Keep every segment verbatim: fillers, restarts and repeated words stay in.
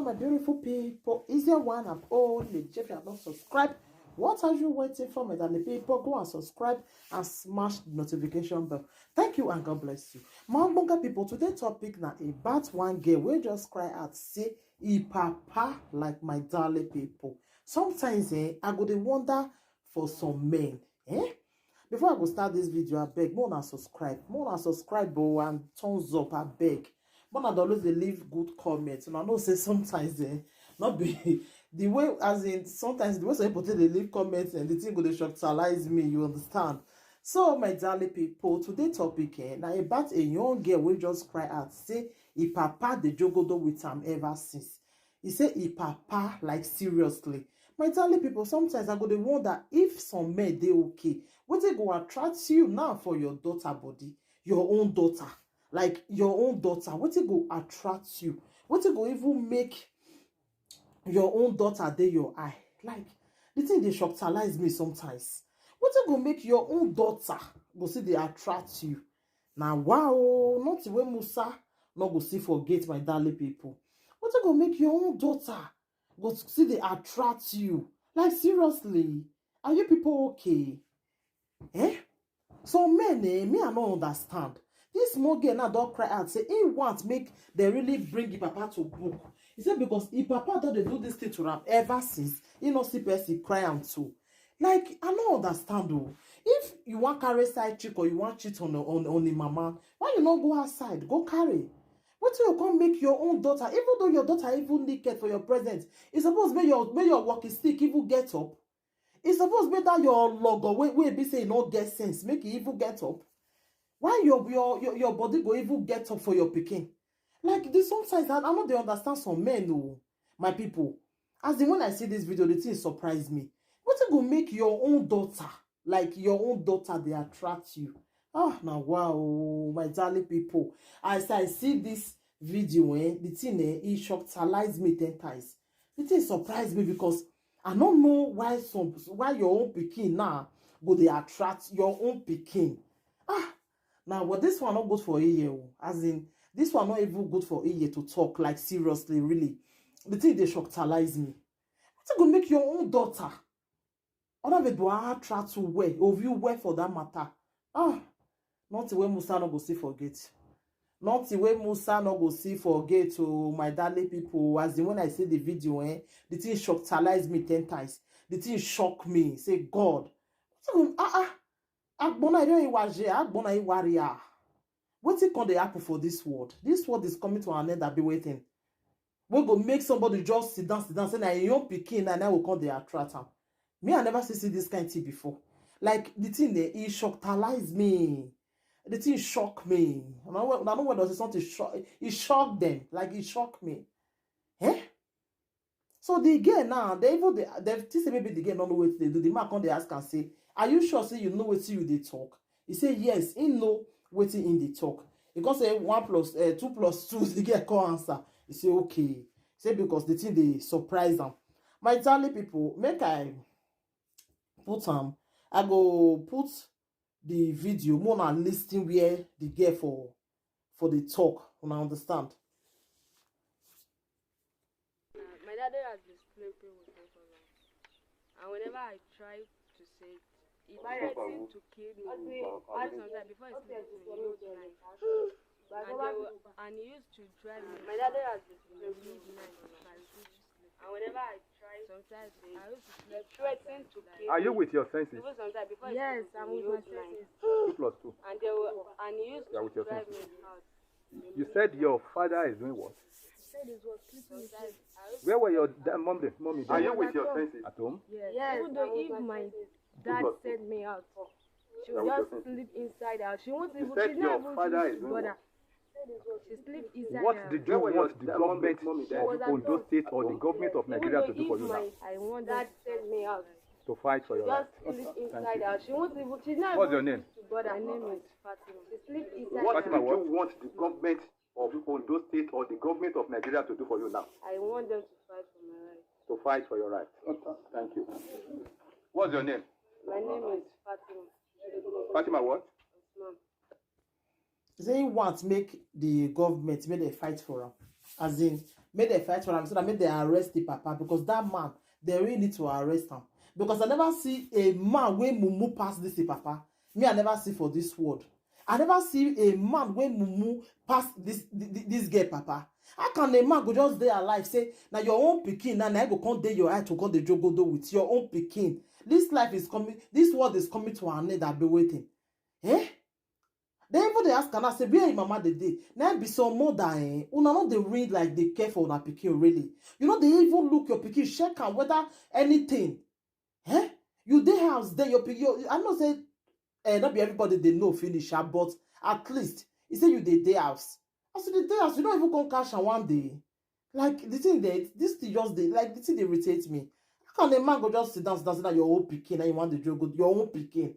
My beautiful people, is there one and only Jeffrey have not subscribed? What are you waiting for, my darling people? Go and subscribe and smash the notification bell. Thank you and God bless you. My Bonga people, today topic na about one girl wey just cry out say e papa like my darling people. Sometimes eh, I go dey wonder for some men. Eh? Before I go start this video, I beg, more na subscribe, more na subscribe, oh, and thumbs up, I beg. But I always dey leave good comments. And I know say sometimes eh, not be the way as in sometimes the way some people take dey leave comments and the thing go dey shocktalize me. You understand? So my darling people, today topic eh, na about a young girl wey just cry out say e papa dey jogodo with am ever since. He say e papa like seriously. My darling people, sometimes I go dey wonder if some men dey okay. Wetin go attract you now for your daughter body, your own daughter, like your own daughter? Wetin go attract you? Wetin go even make your own daughter dey your eye? Like the thing dey shocktalize me sometimes. Wetin go make your own daughter go see dey attract you? Na wow, nothing wey Musa no go see for gate, my darling people. Wetin go make your own daughter go see dey attract you? Like seriously, are you people okay? Eh? Some men eh, me I no understand. This small girl now don cry out say he want make they really bring him papa to book. He said because him papa don dey do this thing to am ever since, he no see person cry am too. Like I no understand o. If you wan carry side chick or you wan cheat on on on him mama, why you no go outside go carry? Wetin you come make your own daughter, even though your daughter even naked for your presence, e suppose make your make your walking stick even get up. E suppose make that your logo wey wey be say e no get sense make e even get up. Why your your your, your body go even get up for your pikin? Like this sometimes I, I no dey understand some men o, my people. As in when I see this video, the thing surprise me. Wetin go make your own daughter, like your own daughter, dey attract you? Ah, na wow, my darling people. As I see this video, eh, the thing eh, e shocktalize me ten times. The thing surprise me because I no know why some why your own pikin now go dey attract your own pikin. Ah, now but this one not good for a year. As in, this one not even good for a year to talk like seriously, really. The thing dey shocktalize me. Wetin go make your own daughter? Other way do I try to wear, of you wear for that matter? Ah, nothing wey Musa no go see for gate. Nothing wey Musa no go see for gate. Oh, my darling people, as in when I see the video, eh, the thing shocktalize me ten times. The thing shock me. Say, God, wetin go- ah ah, agbona I don iwaje, agbona iwaria. Wetin come dey happen for this world? This world is coming to an end. I be waiting. Wey go make somebody just sit down, sit down, say na im own pikin na na go come dey attract am. Me, I never see see this kind thing before. Like the thing dey, e shocktalize me. The thing shock me. Una know una know what does something shock? E shock them. Like e shock me. Eh? So the girl now, they even they they think say maybe the girl no know wetin dey do. The man come dey ask am say, "Are you sure say you know wetin you dey talk?" He say yes, he know wetin he dey talk. He come say one plus uh, two plus two. The girl come answer. He say okay. He say because the thing dey surprise am. My darling people, make I put am. I go put the video more na listen where the girl for for the talk. Una understand? Uh, my daddy has been sleeping with me for long. And whenever I try to say it, he threatened to kill me. Sometimes before he sleeps, he used knife. And, they will, and he used to drive me. My daddy has been sleeping with me for long. And whenever I try to say it, he threatened to kill me. Are you with your senses? Yes, I'm with my senses. Two plus two. And they will, and he used You are with to your drive senses. me out. You said your father is doing what? Said it was sleeping with me. Where were your da- mom, the mommy? Are you with your senses? At home? Yes, even though if my dad sent me out, she would just sleep inside her. She won't even. Said She's your not even father used is to doing bother. She sleep inside What her. did you want the government of Ondo State or the government of Nigeria to do for you now? I want that sent me out. To fight for your right. Just sleep inside her. She won't even. She's not What's your even name? Used to bother. Her name is Fatima. She sleep inside What her. did you want the government of Ondo State or the government of Nigeria to do for you now? I want them to fight for my right. To fight for your right. Thank you. What's your name? My name is Fatima. Fatima what? Usman. Say he want make the government make they fight for him. As in, Make dem fight for am so that make dem arrest the papa, because that man, they really need to arrest am, because I never see a man wey mumu pass this the papa. Me, I never see for this world. I never see a man wey mumu pass this this girl papa. How can a man go just dey alive say na your own pikin na na go come dey your eye to come dey jogodo with your own pikin? This life is coming, this world is coming to an end. I be waiting. Eh? They even dey ask am say where im mama dey dey. Na be some mother, eh? Una no dey read like they care for una pikin really. You no dey even look your pikin, check am whether anything. Eh? You dey house there, your pikin. I know say eh, not be everybody they know finish, ah, but at least he say you dey dey house. As you dey dey house, you don't even come cash am one day. Like the thing that this thing just dey like the thing dey irritate me. How can a man go just sit down, sit down, sit down your own pikin, and you want the joke, your own pikin?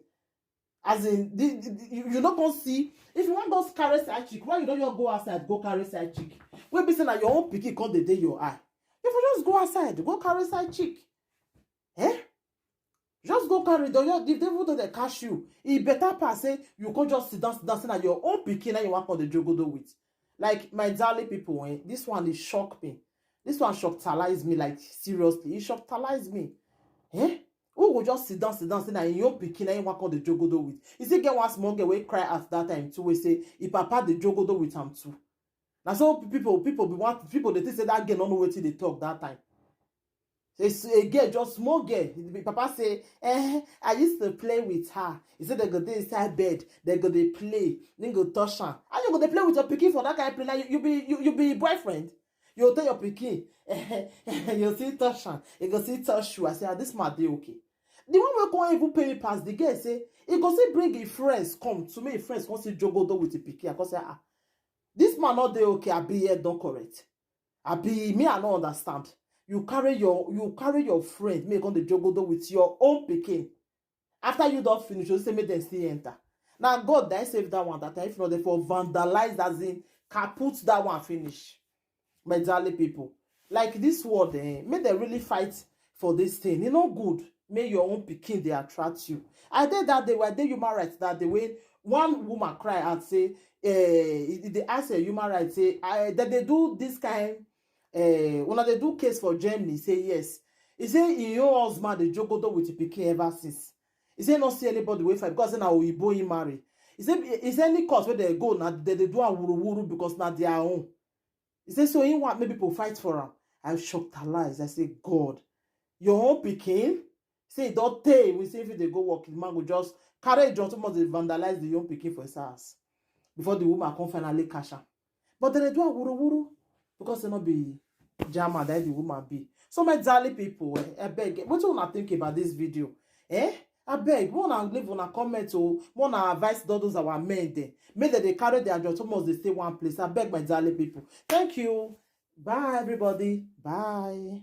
As in, the, the, the- you, you not gonna see if you want those carry side chick. Why you don't just go outside, go carry side chick? Wey be say na your own pikin come dey dey your eye. If you just go outside, go carry side chick. Eh? Just go carry the your the devil to the cash you. E better pass say you come just sit down, sit down, sit down your own pikin and you want come the jogodo with. Like my darling people, eh? This one is shock me. This one shockalize me, like seriously. It shockalize me. Eh? Who go just sit down, sit down, sit down in your pikin and you want come the jogodo with? You see, get one small girl wey cry at that time too, wey say if papa the jogodo with am too. Now so people, people be want people they think say that girl don't know what they talk that time. It's a girl, just small girl. The papa say, eh, I used to play with her. He said they go dey inside bed, they go dey play, then go touch her. And you go dey play with your pikin for that kind of play. Now you, you be you, you be boyfriend. You tell your pikin, you see touch her, you go see touch you. I say, ah, this man dey okay. The one wey come even pay me pass the girl say, he go say bring his friends come to me. His friends come see jogodo with the pikin. I go say, ah, this man not dey okay. I be here don't correct. I be me, I no understand. You carry your you carry your friend, make on the jogodo with your own pikin. After you don't finish, you say make them still enter. Now God that save that one that time. If not, they for vandalize as in kaput that one finish. My darling people, like this world, eh, make them really fight for this thing. You know good. Make your own pikin they attract you. I did that day where they human rights that day when one woman cry and say, eh, they ask a human rights say, I that they do this kind eh, una dey do case for Germany, say yes. He say him own husband dey jogodo with the pikin ever since. He say no see anybody wey fight because say na oyibo he marry. He say is any cause where they go now they dey do am wuru wuru because na their own. He say so he want make people fight for am. I shocked her lies. I say God, your own pikin. Say e don tey we say if you dey go work, the man go just carry John Thomas dey vandalize the young pikin for his house before the woman come finally catch am. But dem dey do am wuru wuru because say no be German that the woman be. So my darling people, eh, I beg, what do una think about this video? Eh? I beg, we wanna leave una comment or we wanna advise all those our men there. Make that they carry their John Thomas, they stay one place. I beg my darling people. Thank you. Bye everybody. Bye.